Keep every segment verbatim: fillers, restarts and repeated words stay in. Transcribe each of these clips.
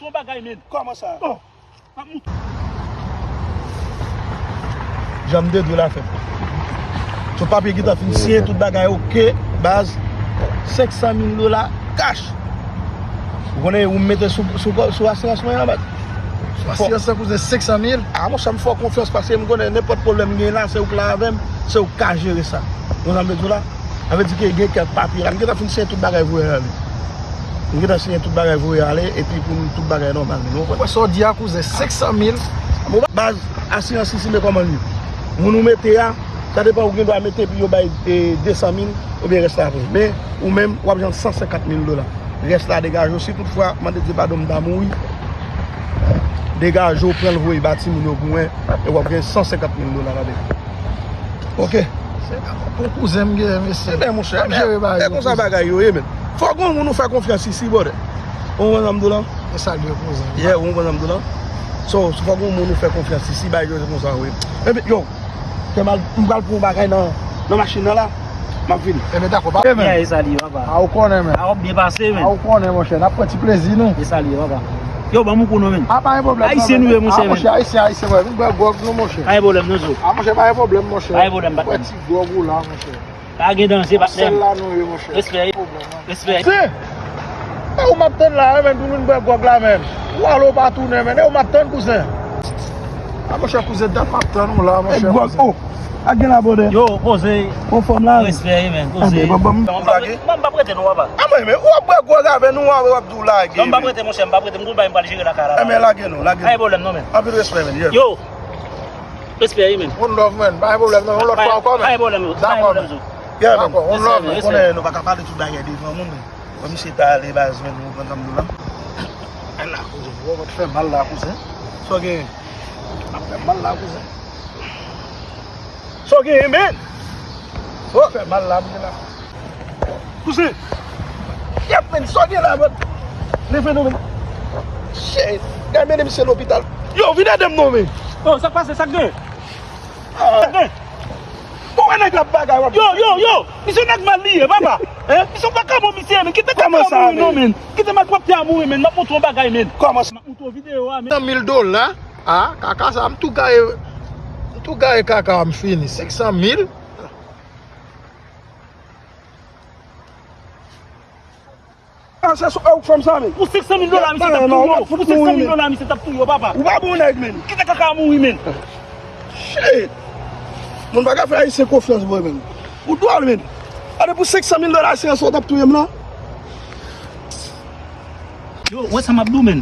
Yon bagay, men. Kòman sa? Oh, m ap moutre. Jan m te di w la, fè. Tout papye gentan fin siyen, tout bagay oke, baz. Senk san mil dola, kach. Ou konnen, ou mete sou, sou, sou asirans mwen an, baz. Sou asirans lan, kouzen, senk san mil? A, monchè, m fè w konfyans paske m konnen nenpòt pwoblèm m genyen la, se ou k la avè m, se ou k ka jere sa. Ou konprann sa m vle di w la? Sa vle di ke gen kèk papye la. M gentan fin siyen tout bagay voye ale. M gentan siyen tout bagay voye ale, epi pou m tout bagay nòmal, men nou konprann. Wè sa w di a, kouzen, senk san mil? Baz, asirans isi, men kòman l ye. Moun ou mete a, sa depann, ou gen dwa mete epi yo bay, e, de san mil, oubyen rès la apre. Men, ou menm, w ap jwenn san senkant mil dola. Rès la degaje w. Si toutfwa, mande Dye padon, m ta mouri, degaje w, pran l voye ba timoun yo pou mwen, e w ap gen san senkant mil dola ladan. Oke. Se pou kouzen m genyen, mesye. Ebyen, monchè, m ap jere bagay yo, e konsa bagay yo ye, men. Fò gen yon moun ou fè konfyans isi, brother. Ou konprann sa m di w la? E sa l ye, kouzen. Yeah, ou konprann sa m di w la? So, fò gen yon moun ou fè konfyans isi, bagay yo se konsa yo ye. Ebyen, yo, fè mal, m pral pran yon bagay nan, nan machin nan la. M ap vini. Ebyen, dakò, pa. Yeah, e sa l ye, papa. A, ou konnen, men. A, w ap byen pase, men. A, ou konnen, monchè, n ap pran ti plezi nou. E sa l ye, papa. Yo, ban m yon kou non, men. A, pa gen pwoblèm non, men. Ayisyen nou ye, monchè, men. A, monchè, ayisyen, ayisyen, mwen. Nou bwè gwòg nou, monchè. Pa gen pwoblèm non, zo. A, monchè, pa gen pwoblèm, monchè. Pa gen pwoblèm, patnè. Bwè ti gwòg ou la, monchè. Pa gen danje, patnè. Sèl la nou ye, monchè. Respè. Pa gen pwoblèm non. Respè. Se, e ou m ap tann la, men, pou nou bwè gwòg la, men. Ou ale ou pa tounen, men. E ou m ap tann, kouzen. A, monchè, kouzen, dat m ap tann ou la, monchè, kouzen. Ak gen la, brother. Yo, poze. Anfòm la, men. Respè, men, poze. Anben, bon, bon. M p ap rete non, papa. A, mwen, men, ou ap bwè gwòg avè nou, w ap di w lage, men. Non, m p ap rete, monchè, m p ap rete. M gon bagay m pral jere lakay la. Enben, lage nou, lage nou. Pa gen pwoblèm non, men. Anpil respè, men, yeah. Yo. Respè, men. One love, man. Pa gen pwoblèm non, yon lòt fwa ankò, men. Pa gen pwoblèm, pa gen pwoblèm, zo. Dakò, men. Yeah, man. One love, man. Konnen nou pa ka pale tout bagay devan moun, men. Bon, misye ta ale baz, men, nou konprann sa m di w la. Ala, kouzen, ou wè w ap fè mal la, kouzen. Sa w genyen? Ap fè mal la, kouzen. Sa w genyen, men? Oh, fè mal la, m gen la. Kouzen. Yap, men, sa w gen la, men? Leve non, men. Shit. Gade, mennen misye lopital. Yo, vin ede m non, men. Oh, sa k pase, sa k gen? Ah. Sa k gen? Bon, wè nèg la bagay, w ap... Yo, yo, yo. Misye nèg mal li ye, papa. Hein? Misye yon vakabon, misye, men. Kite kaka mouri non, men. Kite malpwòpte a mouri, men. M ap montre yon bagay, men. Kòman sa? M ap montre yon videyo a, men. San mil dola. Ah, kaka sa, m tou gaye, m tou gaye kaka, m fini. Senk san mil. Ah, se sou ou k fè m sa, men. Pou senk san mil dola, misye t ap touye w. Pou senk san mil dola, misye t ap touye w, papa. Ou pa bon nèg, men. Kite kaka a mouri, men. Shit. Moun pa ka fè Ayisyen konfyans vre, men. Ou dwòl, men. Gade pou senk san mil dola, se sa w t ap touye m la. Yo, wè sa m ap di w, men.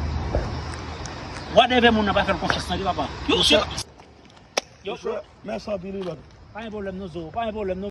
Whatever moun nan pa fè l konfyans nan li, papa. Yo, yo, mèsi anpil, wi, brother. Pa gen pwoblèm non, zo. Pa gen pwoblèm non.